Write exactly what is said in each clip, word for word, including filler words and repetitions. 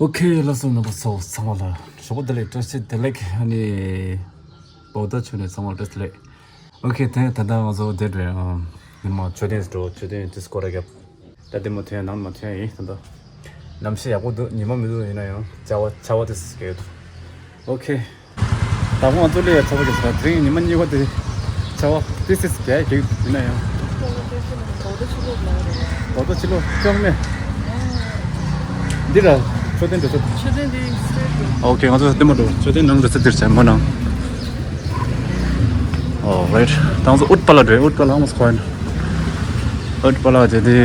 ཨོ་ཁེ། ལགས་སོ། རྣམ་པ་ཚོ་ཚང་མ་ལ་ཞོགས་པ་བདེ་ལེགས། བཀྲ་ཤིས་བདེ་ལེགས། ཨ་ནི་བོད་ཟླ་བཅུ་ནས་ཚང་མ་བཀྲ་ཤིས་བདེ་ལེགས། ཨོ་ཁེ། དེ་ད་ལྟ་ང་ཚོ་བསྡད་རེད། ཨ་ཉི་མ་མཆོད་རྟེན་འགྲོ། མཆོད་རྟེན་དུས་སྐོར་ར་རྒྱབ། ད་ལྟ་མ་ཐོན་ཡ་ནང་མ་ཐོན་ཡ་ཡིན། ད་ལྟ་གནམ་གཤིས་ཡག་པོ་འདུག་ཉི་མ་མི་འདུག་ཡིན་ན་ཡང་ཆར་པ་ཆར་པ་དེ་སྐྱེ་ཡོད་འདུག་ཨོ་ཁེ། ད་དཔོན་ང་ཚོ་ལས་ཡ་ཆར་པ་གྱིས་ཟེར། དེ་རིང་ཉི་མ་གཉིས་པ་དེ་ཆར་པ་དེ་སེ་སེ་རྒྱག་གི་ཡིན་ན་ཡང་། ལོ་ཏོག་ཕྱི་ལོགས་ལ་རེད། ལོ་ཏོག་ཕྱི་ལོགས་ཅོག་མེད། འདི་ར་མཆོད་རྟེན་འགྲོ་ས། མཆོད་རྟེན་འདི་སི་ཊེ་ཊི་རེད། ཨོ་ཁེ། ང་ཚོ་འདི་མ་འགྲོ། མཆོད་རྟེན་ནང་འགྲོ་ས་འདིར་བྱས་མ་ནང་། ཨོ་རེད། ད་ང་ཚོ་ཨུཏྤ་ལ་འགྲོ། ཨུཏྤ་ལ་ཧ་མ་སི་ཁོ་ཡིན། ཨུཏྤ་ལ་དེ་དེ་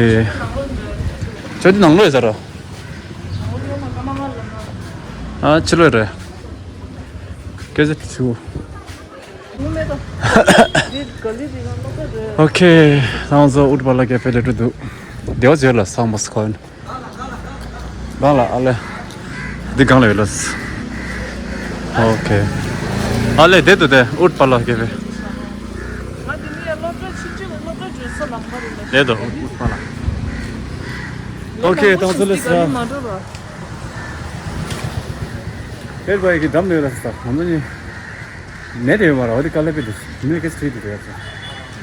མཆོད་རྟེན་ནང་ལོགས་ཡོད་ས་ར། ཨ་ཕྱི་ལོགས་རེད། སྐད་ཆ་དྲིས། ཨོ་ཁེ། ང་ཚོ་ཨུཏྤ་ལ་ཀེ་ཧྥེ་སླེབས་འགྲོ་འདུག་བདེ་བ་བྱོས་ལ་སང་མོ་སི་ཁོན། རང་ལ་ཨ་ལེ། འདི་གང་ལ་ཡོད་ལ། ཨོ་ཁེ། ཨ་ལེ་བསྡད་འདུག་དེ་ཨུཏྤ་ལ་ཀེ་ཧྥེ། བསྡད་འདུག་ཨུཏྤ་ལ། ཨོ་ཁེ། ད་ང་ཚོ་སླེབས་སོང་། ཨུཏྤ་ལ་ཡི་གི་འགྲམ་ནས་ལ་ས་ང་ཚོ་གཉིས། ནད་དེ་ཡོད་མ་རེད། འོ་དེ་དཀའ་ལས་དཔེ་འདུག་མི་སྐད་ཆ་དྲིས་འདུག་རེད་ཚོ།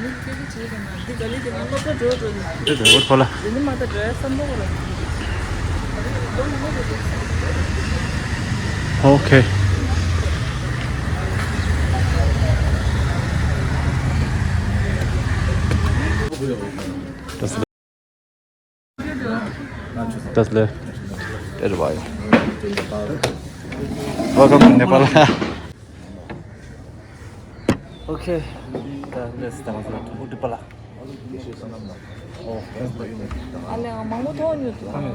མི་སྐད་ཆ་དྲིས་རེད་མ་འདི་ག་ལི་དེ་ང་སློབ་གྲྭ་འགྲོ་འགྲོ་ནི། དེ་དེ་འོ་ཕོ་ལ། དེ་ནི་མ་ད་འགྲོ་ཡ་བསམ་བློ་རེད། ཨོ་ཁེ། Translate. Translate. Welcome to Nepal. Okay. ད་ལས་ད་ང་ཚོ་ལ་ཐུག་པ་འགྲིག་པ་ལ། ཨ་ལས་ང་མང་པོ་ཐོག་ཉོ་ཐུབ།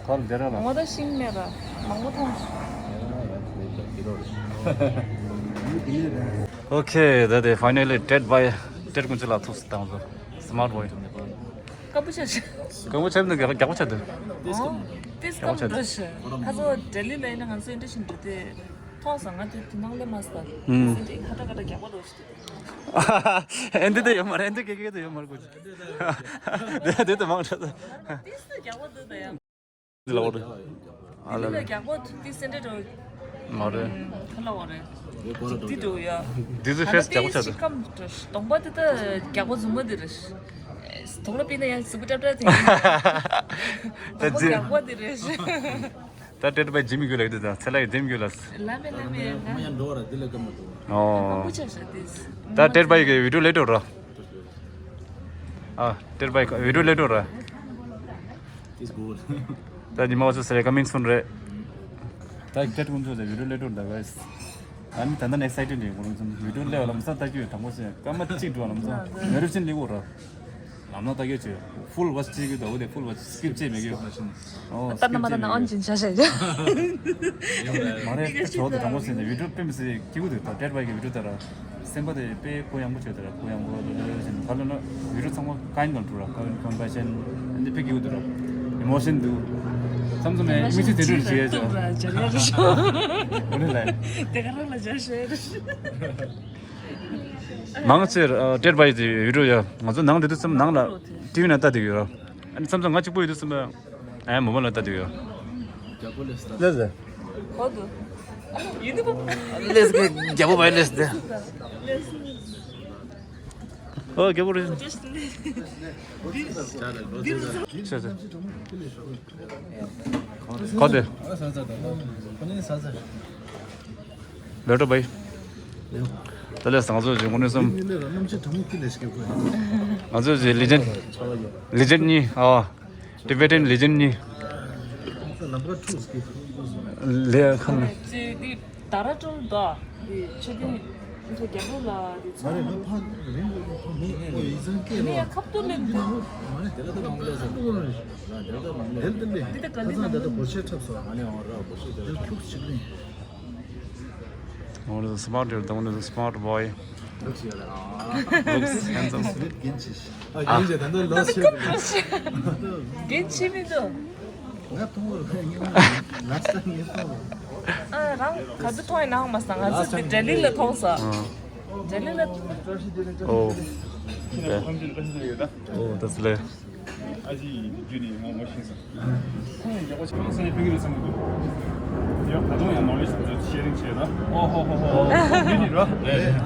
ཐོག་འདི་ར་ལ། ང་ད་ཤིང་མེད་ར་མང་པོ་ཐོག Okay, ད་དེ་finally ཏྲེད་བྷའི་ཏྲེད་ཀུན་ཅི་ལ་ཐུག་སྟངས་སུ་སི་མར་བྷོའི། སྐམ་པོ་ཆགས་ཤག་སྐམ་པོ་ཆགས་ནི་རྒྱགས་པོ་ཆགས་འདུག་ཨོ། དེ་སྐམ་འགྲོ་ཤག་ཁ་སང་ལྡི་ལི་ལ་ཡིན་ན་ང་ཚོ་འདྲ་ཞིག་འགྲོ་དེ་མཐོང་སོང་། ང་དེ་དེ་ནང་ལས་མ་སྟ། ཨུམ། སེ་འདྲ་ཁ་ཏ་ཁ་ཏ་རྒྱགས་པོ་འགྲོ་ཤག་ཨེ་འདི་དེ་ཡོད་མ་རེད། ཨེ་འདི་ཀེ་ཀེ་དེ་ཡོད་མ་རེད་ཀུ་ཅི། དེ་དེ་མང་ཆགས་སོང་། དེ་སུ་རྒྱགས་པོ་འདུག་ད་ཡང་། ལ་འོ་རེད། ཨ་ལ་ལ་ལ། རྒྱགས་པོ་ཐུག་དེ་སེ་འདྲ་འགྲོ། མ་རེད། ཁ་ལ་འོ་རེད། འདི་འདྲ་འོ་ཡ། འདི་ཚོ་ཕེས་རྒྱགས་པོ་ཆགས་འདུག་གདོང་པ་དེ་ད་རྒྱགས་པོ་རྫུན་མ་དེ་རེད། དོག་ལ་པི་ན་ཡང་གཟུགས་པོ་ཏྲབ་ཏྲབ་དེ། ད་རྫུན། རྒྱགས་པོ་དེ་རེད། ད་ཏྲེད་བྷའི་འཇིམ་གྱི་ལ་དེ་ད་ཚེ་ལ་ཡི་འཇིམ་གྱི་ལ། ལ་མེ་ལ་མེ་ཡང་ན། ཡང་འགྲོ་བ་ར་དེ་ལ་ཀ་མ་འགྲོ་བ། ཨོ། མང་པོ་ཆགས་ཤག་དེ། ད་ཏྲེད་བྷའི་གི་བི་ཌིའོ་ལེ་ཏོ་ར། ཨ་ཏྲེད་བྷའི་གི་བི་ཌིའོ་ལེ་ཏོ་ར། It's good. ད་ཉི་མ་བ་ཚོ་ཟེར་ཀ་མིན་སུན་རེད། ད་ཏྲེད་ཀུན་ཚོ་ཟེར་བི་ཌིའོ་ལེ་ཏོ་ར་ད་བས། ཨ་ནི་ད་ད་ནེག་སི་ཨེག་སའི་ཊེཌ་ཡིན། ཁོ་རང་ཚོ་བི་ཌིའོ་ལེ་བ་ལམ་སང་ལྟ་རྒྱུ་ཡོད། དང་པོ་ཟེར་སྐར་མ་གཅིག་འགྲོ་བ་ལམ་སང་མེ་རུ་ཅན་ལི་གོ་ར། ལམ་སང་ལྟ་རྒྱུ་བྱོས། ཕུལ་ཝ་ཆི་བྱེད་ཀྱི་འདུག་འོ་དེ་ཕུལ་ཝ་ཆི་སི་ཀིབ་བྱེད་མེད་ཀྱི། ཨོ། ད་ན་མ་ད་ན་ཨོན་ཅིན་ཤ་ཤ་ཡ། མ་རེད། ད་ཇོ་དང་དྲང་པོ་ཟེར་ནས་བི་ཌིའོ་དཔེ་མི་སྲིད་སྐྱིད་པོ་འདུག་ད་ཏྲེད་བྷའི་གི་བི་ཌིའོ་ད་ར། སེམས་པ་དེ་དཔེ་གུ་ཡངས་པོ་བྱས་ད་ར། གུ་ཡངས་པོ་ད་ར་ཟེར་ནས་ག་ལ་ན་བི་ཌིའོ་ཚང་མ་ཀའིན་ཀོན་ཊོལ་ར། ཀའིན་ཀོམ་པེ་ཤན་འདི་དཔེ་སྐྱིད་པོ་འདུག་ར། ཨི་མོ་ཤན་འདུག་བསམ་བསམ་ཡ་མི་ཚེ་དེ་འདྲ་བྱེད་ཡ་ཅོ། འོ་ནི་ལ། དེ་ག་རང་ལ་སྦྱར་ཤེས། མང་ཆེར་ཨ་ཏྲེད་བྷའི་གི་བི་ཌིའོ་ཡ་ང་ཚོ་ནང་འདི་དུས་ཙམ་ནང་ལ་ཊི་ཝི་ནང་ལྟ་བསྡད་ཡོད་ར། ཨ་ནི་མཚམས་མཚམས་ང་གཅིག་པུ་ཡོད་དུས་ཙམ་ཨ་མོ་མོ་ལ་ལྟ་བསྡད་ཡོད། ལེས་ལེས། གོ་འདུག་ཡིན་འདུག་པ། ལེས་གི་རྒྱལ་པོ་བའི་ལེས་ཏེ། ཨོ་རྒྱལ་པོ་རེད། ཤ་ཤ། གོ་དེ། ལོ་ཏོ་བྷའི། ད་ལས་ང་ཚོ་ཅིག་དངོས་གནས་སམ། ང་ཚོ་ཅིག་ལི་ཇེན། ལི་ཇེན་གཉིས། ཨ། ཏི་བེ་ཊན་ལི་ཇེན་གཉིས། ལེ་ཁ་ན། ཅིག་འདི་ད་ར་ཀྲུང་དོ། འདི་ཆོས་ལྡན་ཚོ་རྒྱ་ལོ་ལ་འདི་ཚོ། མ་རེད། ང་ཕ་རིང་པོ་ཕ་མི་ཨོ་ཡིན་ཙང་སྐད་མི་ཡ་ལོ། ཁབ་ཏུ་ལེན་འདུག་མ་རེད། དེ་ལ་ད་མང་ལ་ཟ། འདི་ད་ག་ལེ་ན། ཁ་སང་ད་ད་སྒོར་ཆེ་འཁྲབ་སོང་། ཨ་ནི་ཨོ་ར་སྒོར་ཆེ་ད་ཁྱུག་ཅིག་ལེན། One is a smart girl, the one is a smart boy. Looks handsome. རྒན་ཆེ་ཤི། ཨ་རྒན་ཆེ་ད་ནི་ལོ་ཆེ། རྒན་ཆེ་མི་འདུག་ང་མཐོང་བར་ཁ་ཉིན་ལ་ས་ངེས་སོང་། ཨ་རང་ག་ཚོད་མཐོང་ཡིན་ནའང་མ་ས་ང་ཚོ་འདི་ལྡི་ལི་ལ་མཐོང་ས། ལྡི་ལི་ལ། Oh. Oh, that's le. ཨ་ཅེ་ཡིན་རྒྱུ་ནི་ང་ངོ་ཤེས་སོང་། ཁོང་ཡང་ཡག་པོ་ཆགས་སོང་ཡང་ཕན་གྱི་རེད་བསམ་གྱི་འདུག་ཡང་ད་དུང་ཡང་ནོ་ལེ་ཇི་ཚོ་ཤེ་རིང་བྱས་ན། ཨོ་ཧོ་ཧོ་ཧོ། ཡིན་ནི་ར།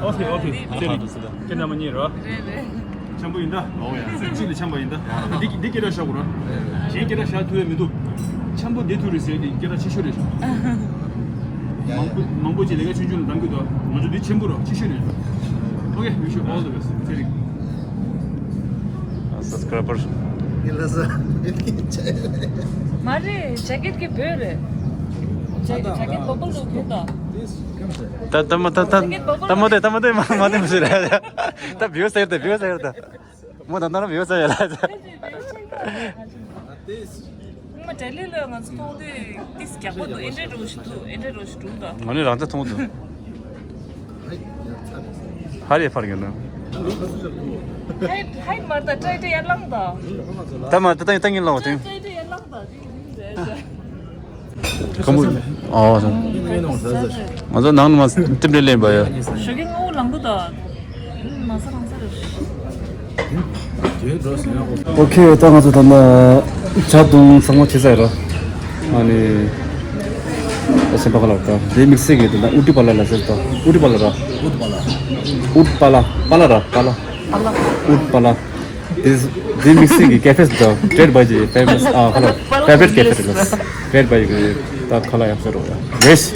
ཨོ་ཁེ་ཨོ་ཁེ། ཤེ་རིང་ཁྱེད་རྣམ་པ་གཉིས་ར། རེད་རེད། འཆམ་པོ་ཡིན་ད། ཨོ་ཡ། ཚིག་གཅིག་ལ་འཆམ་པ་ཡིན་ད། འདི་འདི་སྐད་གྲགས་བཞག་དགོས་ར། གཞན་སྐད་གྲགས་བཞག་ཐུབ་ཡ་མི་འདུག་འཆམ་པོ་བསྡད་ཐུབ་རེད་ཟེར་ནི་སྐད་གྲགས་ཆེ་ཤོས་རེད། མང་པོ་མང་པོ་ཅིག་ལས་ཀ་ཆུང་ཆུང་ལ་འདང་གི་འདུག་ང་ཚོ་འདི་ཆེན་པོ་ར་ཆེ་ཤོས་རེད། Okay, wish you all the best. ཚེ་རིང་། སབ་སི་ཀ་རའི་བར། ཡིན་ལ་ས། མ་རེད། ཇེ་ཀེད་ཀྱི་བོད་རེད། ཇེ་ཇེ་ཀེད་བོ་པལ་ལུག་ཡོད་ད། ད་ད་མ་ད་ད་ད་མ་དེ་ད་མ་དེ་མ་མ་དེ་མ་ཟེར་ར། ད་བེའུ་ཟེར་ད་བེའུ་ཟེར་ད། མོ་ད་ནར་བེའུ་ཟེར་ཡ་ལ། ད་དེ། ང་ཏྲེ་ལི་ལ་ང་ཚོ་མཐོང་དུས་ཏིས་རྒྱག་པོ་འདུག་ཨེ་འདྲ་རུ་ཞིག་འདུག་ཨེ་འདྲ་རུ་ཞིག་འདུག་ད། ང་ནི་རང་ཅག་མཐོང་འདུག་ཧ་རེ་ཕར་གྱི་ན། ཧའི་ཧའི་མར་ད་ཏྲའི་ཏྲའི་ཡར་ལངས་ད། ད་མ་ད་ད་ད་ངས་ལངས་བ་དེ། ཏྲའི་ཏྲའི་ཡར་ལངས་ད་རིང་རིང་རེད། ཁམ་བུ། ཨོ་ང་ཚོ་ནང་ནས་མ་ཏིབ་ཏིབ་ལེན་པ་ཡོད། ཞོགས་ཀའི་སྔ་པོ་ལངས་དགོས་ད། མ་ས་རང་ས་རེད། ཨོ་ཁེ། ད་ང་ཚོ་ད་ན་ཇ་བཏུང་ཚང་མ་བྱས་ཚར་ར། ཨ་ནི་ད་སེམས་པ་ཁ་ལག་ད་དེ་དམིགས་བསལ་གྱི་ད་ན་ཨུ་ཏི་པ་ལ་ལ་ཟེར་ད། ཨུ་ཏི་པ་ལ་ར། ཨུ་ཏི་པ་ལ། ཨུ་ཏི་པ་ལ། པ་ལ་ར་པ་ལ། ཨུ་ཏི་པ་ལ། དེ་དེ་དམིགས་བསལ་གྱི་ཀེ་ཕེ་ད་ཏྲེ་ཌི་བྷའི་ཀྱི་ཕེ་མ་སི་ཨ་ཁ་ལག་ཕེ་ཝ་རི་ཊི་ཀེ་ཕེ་རེད། ཏྲེ་ཌི་བྷའི་ཀྱི་ད་ཁ་ལག་ཡག་ཤོས་རེད། ཝེ་ཇི་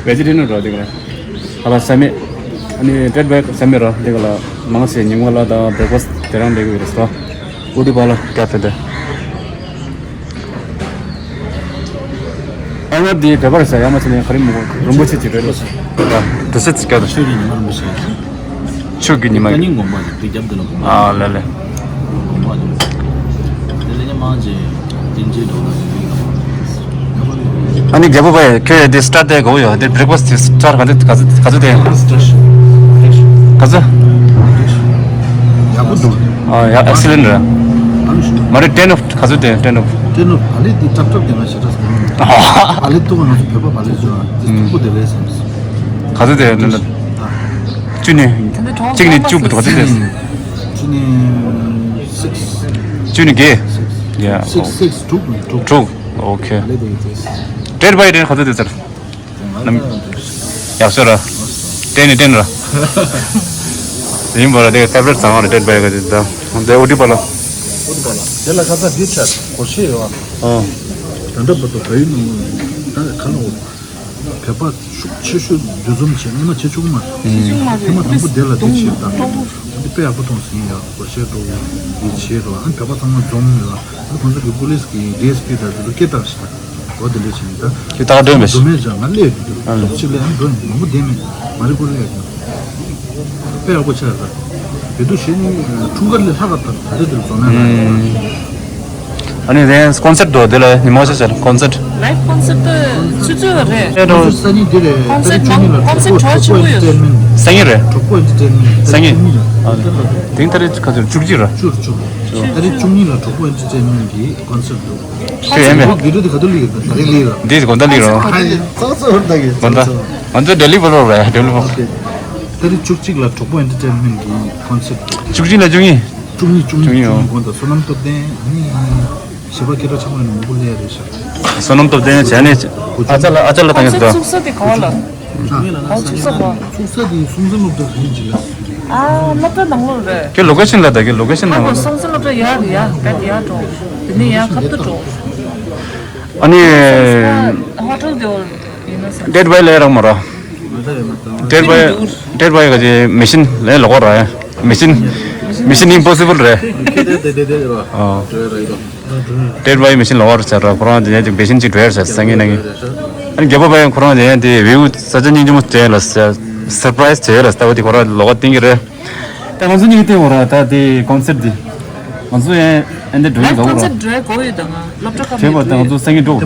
ཝེ་ཇི་ཊེ་རི་ཡན་ར་དེ་ག་ལ། ཁ་ལག་ཟ་མེད། ཨ་ནི་ཏྲེ་ཌི་བྷའི་ཟ་མེད་ར་དེ་ག་ལ་མང་ཆེ་ཉིན་གུང་ལ་དང་བྷེ་རེག་ཕ་སི་ཊི་དེ་རང་ལས་གི་རེད་ཟེར། ཨུ་ཏི་པ་ལ་ཀེ་ཕེ་དེ། ཨ་ང་འདི་བོད་པ་རེད་ཟེར་ཡ་མ་བྱས་ནས་ག་རེ་མི་གོ་རིན་པོ་ཆེ་ཅིག་རེད་ལ་ཟེར། དུ་སེ་ཚིག་ག་དང་། ཆོས་ཀྱི་ཉི་མ་རིན་པོ་ཆེ། ཆོས་ཀྱི་ཉི་མ། ཀ་ཉིན་དགོངས་པ་རེད། དེ་རྒྱབ་དེ་ལ་དགོངས་པ། ཨ་ལ་ལ། དགོངས་པ་རེད། དེ་ལས་ཉི་མ་ཅེ་དེ་འཇེ་འགྲོ་ན་དེ་ཡིན་ལ། ཨ་ནི་རྒྱལ་པོ་བས་ཁྱོད་དེ་སི་ཊར་དེ་གོ་ཡོད་དེ་བྷེ་རེག་ཕ་སི་ཊི་དེ་སི་ཊར་ག་ཚོད་ག་ཚོད་ག་ཚོད་དེ་ཡང་། ག་ཚོད། ཡག་པོ་འདུག་ཨ་ཡ་ཨེག་སི་ལེན་ཊི་རེད། ཨ་ནི་ཤོད། མ་རེད་ཊེན་ཨོཕ་ག་ཚོད་དེ་ཊེན་ཨོཕ། ཊེན་ཨོཕ་བ་ལེ་དེ་ཀྲབ་ཀྲབ་དེ་ང་ཞེ་དྲག་ཟེར་གི་མིན། བ་ལེ་ཏུ་ང་ཚོ་བོད་པ་བ་ལེ་ཟེར་བ་དེ་མཐུག་པོ་དེ་རེད་བསམ། ག་ཚོད་དེ་ལ་ལ། བཅུ་ནི། གཅིག་ནི་བཅུ་གྲོགས་ཚོད་དེ། བཅུ་ནི་སིགས། བཅུ་ནི་བརྒྱད། ཡ། སིགས་སིགས་དྲུག་ནི་དྲུག་དྲུག་ཨོ་ཁེ། བ་ལེ་དེ་ཡིན་ཚེ། ཊེ་ཌི་བྷའི་ཊེན་ག་ཚོད་དེ་ཚར། ནམ། ཡག་ཤོས་ར། ཏན་ནི་ཏན་ར། ཡིན་པ་ར་དེ་ཕེ་ཝ་རི་ཊི་བཟང་བ་རེད་ཊེ་ཌི་བྷའི་ག་ཅིག་ད། དེ་ཨུ་ཏི་པ་ལ། ཨུ་ཏི་པ་ལ། དེ་ལ་ཁ་ཚ་འདི་ཆ་སྒོར་ཆེ་ཡོད་ཨ། ད་ལྟ་བར་དུ་བལ་ཡུལ་ནང་ད་ག་ལ་འོ། བོད་པ་ཤུགས་ཆེ་ཤོས་འདུ་འཛོམས་བྱས་སྔོན་མ་བྱེད་ཆོག་གི་མ་རེད། ཆེ་ཆུང་མ་རེད། ཐེངས་མ་དང་པོ་དེ་ལ་དེ་བྱས་ད། འདི་དཔེ་ཡག་པོ་མཐོང་སོང་ཡ་སྒོར་ཆེ་འགྲོ་འདི་བྱས་རོ་ཨ་བོད་པ་ཚང་མ་འཛོམས་ཡོད་ཨ་ཁོང་ཚོ་གི་པུ་ལིས་གི་ཌི་ཨེས་པི་དང་དེ་ཚོ་སྐད་བཏང་ཞིག་ད། གོ་དེ་འདྲ་བྱས་ནས་ད། ཁྱེད་ད་ག་འདོན་མེད། འཛུལ་མེད་ཅང་ང་སླེབས་ཡོད་འདུག་ཨ་ལ། ཅིག་ལ་ཡང་འགྲོ་ཡིན་མང་པོ་བསྡད་མེད་མ་རེད་ཀུ་ལེ་ཡོད་འདུག་དཔེ་ཡག་པོ་ཆགས་ད། བོད་དུ་བྱས་ནས་འཁྲུངས་སྐར་ལས་ལྷག་ག་ད་ད་ལྟ་དེར་འཛོམས་ཡ་ལ། ཨ་ནི་དེ་ཀོན་སར་ཊི་འདུག་དེ་ལ་ཉི་མ་ཤོ་ཟེར་ཀོན་སར་ཊི། ལའེབ་ཀོན་སར་ཊི་ཆུ་ཚོད་རེད། ཨེ་རོ། སང་ཉིན་འདི་རེད་ཀོན་སར་ཊི་ད་རེས་བཅུ་གཉིས་ལ་ཀོན་སར་ཊི་གྲོགས་པོ་ཆེན་པོ་ཡོད། ཨེན་ཊར་ཊེན་མེན་ཊི། སང་ཉིན་རེད། གྲོགས་པོ་ཨེན་ཊར་ཊེན་མེན་ཊི་སང་ཉིན། ཨ་དེང་ད་རེས་ག་ཚོད་བཅུ་གཅིག་ར། བཅུ་བཅུ། ད་རེས་བཅུ་གཉིས་ལ་གྲོགས་པོ་ཨེན་ཊར་ཊེན་མེན་ཊི་གི་ཀོན་སར་ཊི་འདུག་ཁྱོད་ཡིན་མེད། བི་ཌིའོ་འདི་ག་དུས་ལིག་ཡོད་ད་རེས་ལིག་ར། འདི་དགོང་དག་ལིག་ར། ཧ་ཡ་ཙག་ཙག་ཧོར་ད་གི་དགོང་དག་ཙག་ཙག་ང་ཚོ་ལྡི་ལི་བློག་རེད་ལྡི་ལི་བློག་ད་རེས་བཅུ་གཅིག་ལ་གྲོགས་པོ་ཨེན་ཊར་ཊེན་མེན་ཊི་གི་ཀོན་སར་ཊི་འདུག་བཅུ་གཅིག་ལ་བཅུ་གཉིས། བཅུ་གཉིས་བཅུ་གཉིས་བཅུ་གཉིས་ཨོ། དགོང་དག་བསོད་ནམས་སྟོབས་ལྡན་ཨ་ནི་གཞས་པ་སྐད་གྲགས་ཆེན་པོ་ཡིན་ན་མང་པོ་སླེབས་ཡ་རེད་ཤག་བསོད་ནམས་སྟོབས་ལྡན་བྱས་ནས་ཨ་ཅག་ལ་ཨ་ཅག་ལ་བཏང་ཡོད་ད། ཚུགས་ས་དེ་ག་བ་ལ། ཨ་ཚུགས་ས་ག་བ། ཚུགས་ས་དེ་སྲོང་བཙན་སློབ་གྲྭ་གི་ཅིག་ལ། ཨ་སློབ་གྲྭ་ནང་ལོགས་རེད། ཁྱོད་ལོ་ཀེ་ཤན་ལ་ད་ཁྱོད་ལོ་ཀེ་ཤན་ནང་ལོགས། སྲོང་བཙན་སློབ་གྲྭ་ཡར་རེད་ཡ་ག་དེ་ཡར་འགྲོ། དེ་ནས་ཡར་ཁ་ཐུག་འགྲོ། ཨ་ནི། ཧོ་ཊེལ་དེ་ཡིན་ན་ས། ཌེ་ཌི་བྷའི་ལ་རག་མ་ར། ཌེ་ཌི་བྷའི་ཌེ་ཌི་བྷའི་ག་ཅིག་མེ་ཤིན་ལ་ལོག་ར་ཡ། མེ་ཤིན། མེ་ཤིན་ཨིམ་པོ་སི་བལ་རེད། ཨ། ཌེ་ཌི་བྷའི་མེ་ཤིན་ལོག་ར་ཟེར་ར་ཁོ་རང་དེ་ནས་ཅིག་མེ་ཤིན་ཅིག་འགྲོ་ཡ་ཟེར་སང་ཉིན་གནངས་ཉིན། ཨ་ནི་རྒྱལ་པོ་པ་ཡང་ཁོ་རང་དེ་ནས་དེ་བེའུ་ས་ཆ་སྙིང་རྗེ་མོ་དེ་ལ་སར་པ་རའི་སི་བྱས་ལ་ལྟ་བུ་དེ་ཁོ་རང་ལོག་ག་བསྟན་གྱི་རེད། ད་ང་ཚོ་གཉིས་ཀྱིས་བལྟས་འོ་ར་ད་དེ་ཀོན་སར་ཊི་དེ། ང་ཚོ་ཡང་ཨེ་འདྲ་འགྲོ་ཡིན་ལའེབ་ཀོན་སར་ཊི་འགྲོ་ཡ་གོ་ཡོད་ད་ང་སློབ་གྲྭ་ཁག་དེ་མེད་བ་ད་ང་ཚོ་སང་ཉིན་འགྲོ།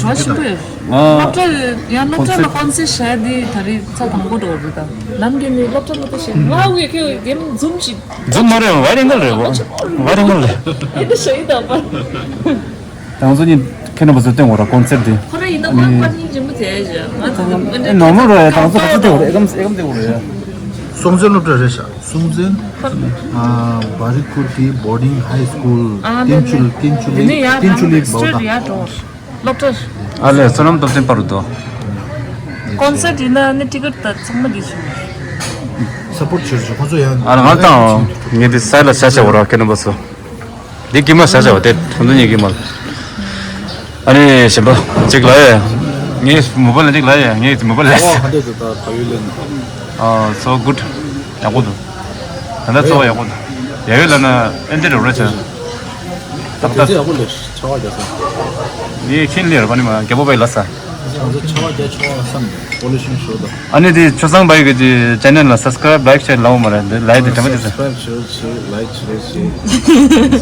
གྲོགས་ཆེན་པོ་ཡོད། ཨ། སློབ་གྲྭ་ཡང་སློབ་གྲྭ་ལ་ཀོན་སར་ཊི་བྱ་ཡ་དེ་ད་རེས་ཚ་དང་པོ་འགྲོ་རེད་ད། ནམ་རྒྱུན་ནས་སློབ་གྲྭ་སློབ་གྲྭ་བྱས་ང་འུ་ཡ་ཁེ་འུ་ཡ་འཛུམ་ཞིག་འཛུམ་མ་རེད་ཝའི་རིང་གལ་རེད་ཝའི་རིང་གལ་རེད། ཨེ་འདྲ་བྱ་ཡི་ད་པ། ད་ང་ཚོ་གཉིས་ཁྱེད་རྣམ་པ་ཚོ་བསྟན་འོ་ར་ཀོན་སར་ཊི་དེ། ཁོ་རང་ཡིན་ན་ཨ་ནི། ཕར་ཕར་སྙིང་རྗེ་མོ་དེ་ཡ་ང་ཚོ་ཨེ་ནོར་མལ་རེད་ད་ང་ཚོ་ག་ཚོད་བསྟན་འོ་ར་ཨེ་ཀམ་ཨེ་ཀམ་བསྟན་འོ་ར་ཡ། སྲོང་བཙན་སློབ་གྲྭ་རེད་ཤག་སྲོང་བཙན། ཨ། བ་རི་ཀུར་ཏི་བོར་ཌིང་ཧའི་སྐུལ། ཨ། ལྟེན་ཆུ་ལི། ལྟེན་ཆུ་ལི། དེ་ནས་ཡར་ལྟེན་ཆུ་ལི་བའོ་ད། ཡར་འགྲོ། སློབ་གྲྭ། ཨ་ལས་བསོད་ནམས་སྟོབས་ཆེན་པ་རུ་དོ། ཀོན་སར་ཊི་ཡིན་ན་ནི་ཊི་ཀེ་ཊི་དང་ཚང་མ་འདི་བྱུང་། སཔོར་ཊི་བྱེད་བྱེད་ཁོ་ཚོ་ཡང་། ཨ་ལ་ང་དང་ངས་འདི་སའི་ལ་བྱ་བྱ་བོ་ར་ཁེ་ན་བ་སོ། འདི་ཀི་མ་བྱ་བྱ་བོ་དེ་ཐུང་ཐུང་ཉིད་ཀི་མ། ཨ་ནི་གཞན་པ་གཅིག་ལ་ཡ། ངས་མོ་བལ་ལ་གཅིག་ལ་ཡ། ངས་མོ་བལ་ལ། ཨོ་ཧ་འདྲ་དེ་ད་བལ་ཡུལ་ལེན། ཨ་སོ་གུཌ། ཡག་པོ་འདུག་ད་ལྟ་གཙོ་བོ་ཡག་པོ་འདུག་ཡ་ཡོད་ལ་ན་ཨེ་འདི་རུ་རེ་ཆ། ད་ལྟ་ཡག་པོ་ལས་ཆ་བ་རྒྱ་ས། ངས་ཁྱེད་ལས་ར་པ་ནི་མ་རྒྱལ་པོ་བལ་ལ་ས། ང་ཚོ་ཆ་བ་རྒྱ་ཆ་བ་བསམ་པོ་ལི་ཤིང་ཤོར་དོ། ཨ་ནི་དེ་ཆོས་བཟང་བལ་ཡུལ་གྱི་ཅེ་ནལ་ལ་སབ་སི་ཀ་རའིབ་ལའིག་ཤེར་ལའོ་མ་རེད། འདི་ལའིག་དེ་དྲན་པ་དེ་ཟེར། སབ་སི་ཀ་རའིབ་ཤེར་ཤེར་ལའིག་ཤེར་ཤེར།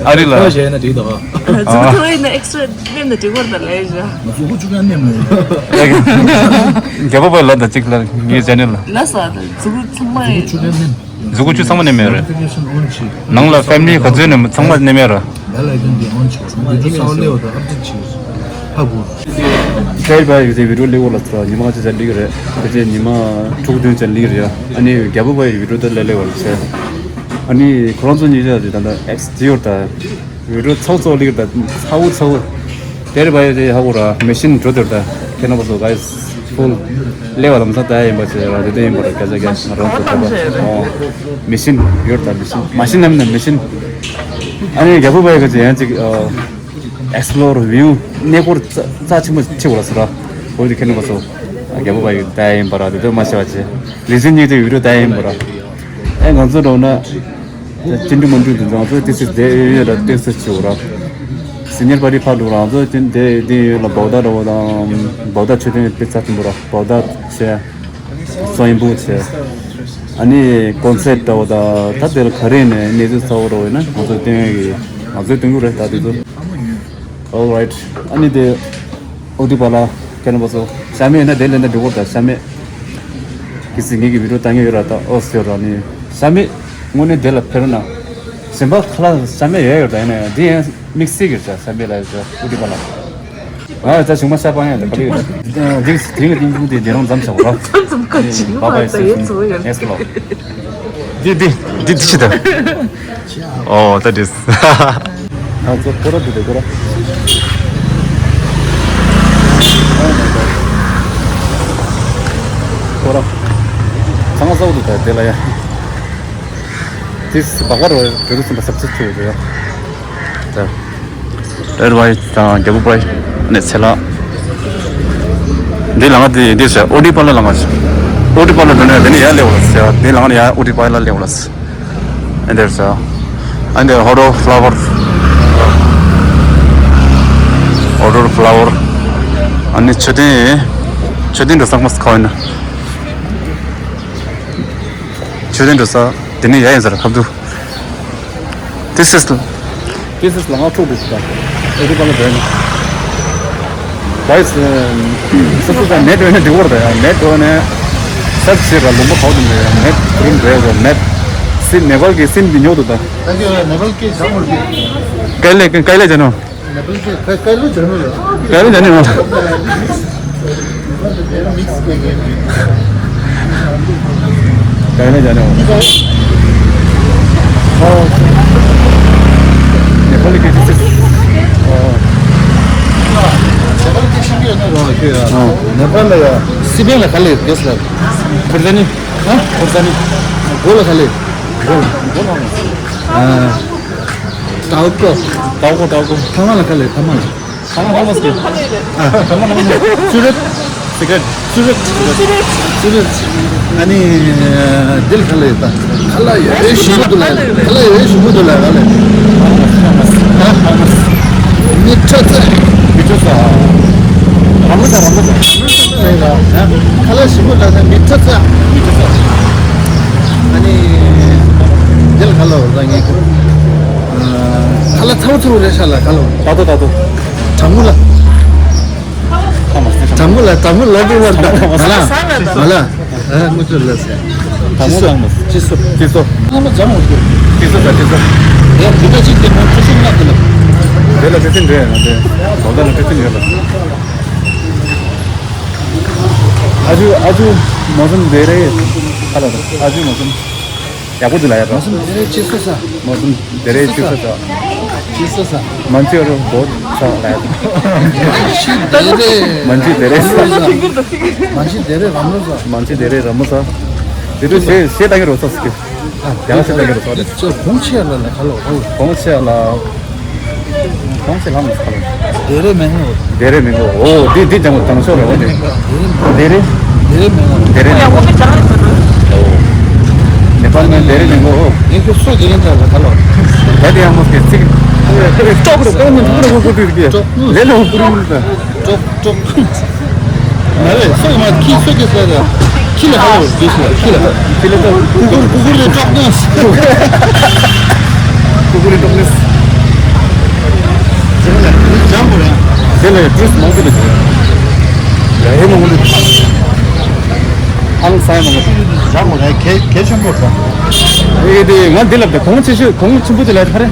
ཨ་རི་ལ། ཁོས་བྱས་ན་འགྲིག་དོ། ཨ། ཟུག་ཐོ་ཡིན་ན་ཨེག་སི་ཊ་ར་ནེམ་ན་འགྲིག་པར་ད་ལའིག་ཤེར། ང་ཟུག་གུ་བཅུ་ཡང་ནེམ་ལ། རྒྱལ་པོ་བལ་ལ་ད་གཅིག་ལ་ངའི་ཅེ་ནལ་ལ། ལ་ས་ད་ཟུག་གུ་ཚང་མ་ཡིན། ཟུག་གུ་བཅུ་ཚང་མ་ནེམ་ཡོད་རེད། ནང་ལ་ཕེ་མི་ལི་ག་ཚོད་ནས་ཚང་མ་ནེམ་ཡོད་རེད། ཁྱེད་པ་ཡི་དེ་བི་ཌིའོ་ལེགས་པོ་ལ་ཚོ་ཉི་མ་ཅི་ཅར་ལིག་རེད། དེ་རྗེས་ཉི་མ་དྲུག་བདུན་ཅར་ལིག་རེད། ཨ་ནི་རྒྱལ་པོ་པ་ཡི་བི་ཌིའོ་དེ་ལས་ལེགས་པ་ལ་ཚེ། ཨ་ནི་ཁོ་རང་ཚོ་གཉིས་ཆ་དེ་ད་ལྟ་ཨེག་སི་ཇི་ཡོར་ད། བི་ཌིའོ་ཚོགས་གཙོ་ལིག་རེད་ད། ཚ་བོ་ཚ་བོ། དེར་བ་ཡི་དེ་ཧ་གོ་ར་མེ་ཤིན་འགྲོ་དེར་ད། ཁྱེད་རྣམ་པ་ཚོ་ག་ཡི་ཕུལ་ལེགས་པ་ལ་མ་ཚང་ད་ཡིན་པ་ཆེ་ར་དེ་དེ་ཡིན་པ་ར་སྐད་ཆ་རྒྱག་ང་རང་ཚོ་ད་ད་ཨོ་མེ་ཤིན་ཡོར་ད། མེ་ཤིན་མ་ཤིན་ནམ་ན་མེ་ཤིན། ཨ་ནི་རྒྱལ་པོ་པ་ཡི་ག་ཚོད་ཡང་ཅིག་ཨེག་སི་པི་ལོར་བིའུ་གནས་སྐོར་རྩ་རྩ་ཆེན་པོ་ཆེ་བ་ལ་ཟེར་ར། འོ་དེ་ཁྱེད་རྣམ་པ་ཚོ་རྒྱལ་པོ་པ་ཡི་ད་ཡིན་པ་ར་དེ་དོན་མ་ཤེས་པ་ཆེ། ལི་ཟིན་གཉིས་དེ་བི་ཌིའོ་ད་ཡིན་པ་ར། ཨེ་ང་ཚོ་འགྲོ་ན། ཅི་འདྲ་མ་འདྲ་དེ་ཚོ་ང་ཚོ་ཏོག་ཙམ་དེ་ཡོད་ལ་ཏོག་ཙམ་ཆེ་བ་ར། སི་ནི་ཡར་པར་ཊི་ཕར་འགྲོ་རང་ཚོ་དེ་དེ་དེ་ཡོད་ལ་བོ་ད་འགྲོ་བ་དང་བོ་ད་མཆོད་རྟེན་དཔེ་རྩ་ཆེན་པོ་ར་བོ་ད་ཆེ། སོ་ཡིན་པོ་ཆེ། ཨ་ནི་ཀོན་སར་ཊི་འདྲ་བོ་ད་ད་དེ་ལ་ག་རེ་ནས་གནས་ཚུལ་གསར་བ་འགྲོ་བས་ན་ང་ཚོ་སྟོན་ཡོད་གི་ང་ཚོས་སྟོན་གི་རེད་ད་དེ་ཚོ། Alright. ཨ་ནི་དེ་ཨོ་ཏི་པ་ལ་ཁྱེད་རྣམ་པ་ཚོ་ཤ་མེད་ན་དེ་ལེན་ན་འགྲིག་གོ་ད་ཤ་མེད། གི་སི་ངེད་ཀྱི་བི་ཌིའོ་ལྟ་མཁན་ཡོད་ར་ད་ཨོ་ཟེར་ར་ནི་ཤ་མེད་དངོས་གནས་དེ་ལ་ཕེབས་ན་གཞན་པ་ཁ་ལག་ཤ་མེད་ཡོད་ཡོད་ད་ཡིན་ན་ཡང་དེ་ཡང་དམིགས་བསལ་གྱི་ཤ་ཤ་མེད་ལ་ཡོད་ཤ་ཨོ་ཏི་པ་ལ། ང་ཡང་ད་ཞུགས་མ་ཤ་པ་ཡང་ད་ག་ལི་ཡོད་དེ་དེ་གི་ཏིང་ཏིང་དེ་དེ་རང་མཚམས་བཞག་ར། མཚམས་མཚམས་ཀ་ཅིག་བ་ད་ཡོད་ཚོ་ཡོད། ནེགསི་ལོ། འདི་འདི་འདི་འདི་ཅི་ད། ཨོ་ད་འདི། ང་ཚོ་སྐོར་ར་འདི་དེ་སྐོར་ར། སྐོར་ར། ཚང་མ་ས་འུ་དུ་ད་དེ་ལ་ཡ། འདི་སྦག་སྦག་རོ་དེ་རུ་སིམ་པ་སབ་སིབ་ཆུ་དེ་ཡ། ད། ཨེར་བའི་དང་རྒྱལ་པོ་པའི་ནས་ཚེ་ལ། འདི་ལ་ང་འདི་འདི་ཟེར་ཨོ་ཏི་པ་ལ་ལ་ང་ཟེར། ཨོ་ཏི་པ་ལ་འགྲོ་ནས་འདི་ནས་ཡར་སླེབས་པ་ཟེར་འདི་ལ་ང་ཡར་ཨོ་ཏི་པ་ལ་སླེབས་པ་ཟེར། ཨ་འདིར་ཟེར། ཨ་འདིར་ཧོ་རོ་ཕ་ལ་ཝར། ཧོ་རོ་ཕ་ལ་ཝར། ཨ་ནི་མཆོད་རྟེན། མཆོད་རྟེན་འགྲོ་ས་མ་ཁ་བ་ཡིན་ན། མཆོད་རྟེན་འགྲོ་ས་འདི་ནས་ཡར་ཡིན་ཟེར་ཁབ་ཏུ། This is this is ལ་ང་ཚོ་འདུག་ད། ཨེ་རི་པ་ལ་བས་ན། བའི་སི་སི་སི་ད་ནེ་ཊི་ཡོད་ན་འགྲིག་པར་ད་ཡང་ནེ་ཊི་ཡོད་ན་སར་ཆི་བྱེད་ར་ལུང་པ་གའུ་ཏི་ནས་ཡང་ནེ་ཊི་ཁུ་རུམ་རེ་ར་ནེ་ཊི་སིམ་ནེ་པཱལ་གི་སིམ་གྱི་ཉོ་འདུག་ད། ཀའི་ལེ་ཀའི་ལེ་ཇ་ནོ། ཀའི་ལེ་ཇ་ནོ། ཀའི་ལེ་ཇ་ནོ། ཀའི་ལེ་ཇ་ནོ། ཨོ། ནེ་པཱལ་གི་ཅི་སི། ཨོ། ནེ་པཱལ་ལ་ཡ། སི་པན་ལ་ག་ལེ་གེ་སི་ལ། ཁུར་ཛ་ནི། ཨ། ཁུར་ཛ་ནི། གོ་ལ་ག་ལེ། གོ་ལ། གོ་ལ། ཨ། ཏའོ་ཀོ། ཏའོ་ཀོ་ཏའོ་ཀོ། ཐ་མ་ལ་ག་ལེ་ཐ་མ་ལ། ཐ་མ་ཐ་མ་སྐད། ཨ། ཐ་མ་ཐ་མ་སྐད། སུ་རེད། སི་ཀེ་རེཊ། སུ་རེད། སུ་རེད། ཨ་ནི་འདི་ལ་ག་ལེ་ད། ཁ་ལག་ཡོད་ཞིམ་པོ་འདུག་ལ། ཁ་ལག་ཡོད་ཞིམ་པོ་འདུག་ལ་ག་ལེ། ཨ། མི་ཁྲ་ཚ། མི་ཁྲ་ཚ། རང་ལ་ཚ་རང་ལ་ཚ། ཁ་ལག་ཞིམ་པོ་ལ་ཚ་མི་ཁྲ་ཚ། མི་ཁྲ་ཚ། ཨ་ནི་འདི་ལ་ག་ལེ་ད་ངས། ཁ་ལག་ཚ་བོ་ཚ་བོ་རེད་ཤག་ལ་ག་ལེ། ད་དོ་ད་དོ། དྲང་མོ་ལ། དྲང་མོ་ལ་དྲང་མོ་ལ་དྲང་མོ་ལ། ང་ལ། ང་ལ། ཨ་ངོ་ཚོད་ལ་ཟེར། དྲང་མོ་དྲང་མོ། ཅི་སོ། ཅི་སོ། ང་མ་ལྗང་མོ་ཟེར། ཅི་སོ་ཟེར་ཅི་སོ། ཡ་བུ་ད་ཅིག་དེ་མོ་ཁྲི་སྲོང་ལྔ་དེ་ལ། དེ་ལ་ཁྲི་སྲིན་རེད་ང་དེ། ལོ་ད་ལ་ཁྲི་སྲིན་ཡོད་ལ། ཨ་ཇུ་ཨ་ཇུ་མོ་སམ་དེ་རེད། हेलो। आज भी मौसम या कुछ लाया था। मौसम धेरै चिसो छ। मौसम धेरै चिसो छ। चिसो छ। मान्छेहरू बहुत छ लाया था। मान्छे धेरै मान्छे धेरै छ। मान्छे धेरै राम्रो छ। मान्छे धेरै राम्रो छ। त्यो चाहिँ से से तागेर होछ के? यहाँ से तागेर होछ। त्यो घुम छ ल ल हेलो। घुम छ ल। कौन से लामो छ? धेरै महँगो हो। धेरै महँगो हो। ओ, दि दि जंगो तंग सो रहो दे। धेरै महँगो। धेरै। धेरै महँगो। धेरै। नेपालमा धेरै महँगो हो। एक सौ गिरिन त हेलो। धेरै आमो के सिक। टप टप टप टप टप। ले लो पूरी मिलता। टप टप। Mare, so ma ki so ke sa da. Ki la ha, this la, ki la. Ki la to. Kukur, kukur le tok nas. Kukur le tok nas. Jam ko ya. Dele, this mo ke. Ya he mo ke. Ang sai mo ke. Jam ko ya, ke ke cham ko. Eh, de, ngan dele de, kong chi shu, kong chi bu de la thare.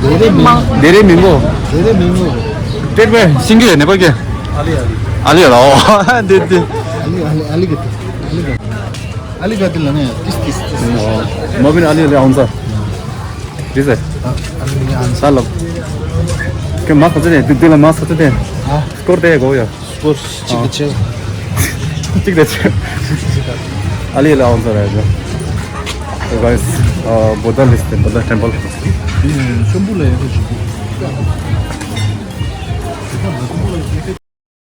Dere mi. Dere mi mo. Dere mi mo. Te be, singi ne ba ke. Ali, Ali. Ali la, oh, de, de. Ali, Ali, Ali gitu. Ali gitu. Ali gitu lah ni. Tis, tis, tis. Oh, mobin Ali, Ali aunsa. Dise. Ah, Ali aunsa. Salam. Ke mas kate de, de la mas kate de. Ah. Score de go ya. Score chik de chik. Chik de chik. Ali, Ali aunsa raja. So guys, uh, Buddha list, Buddha temple. Hmm, Shambhu la ya.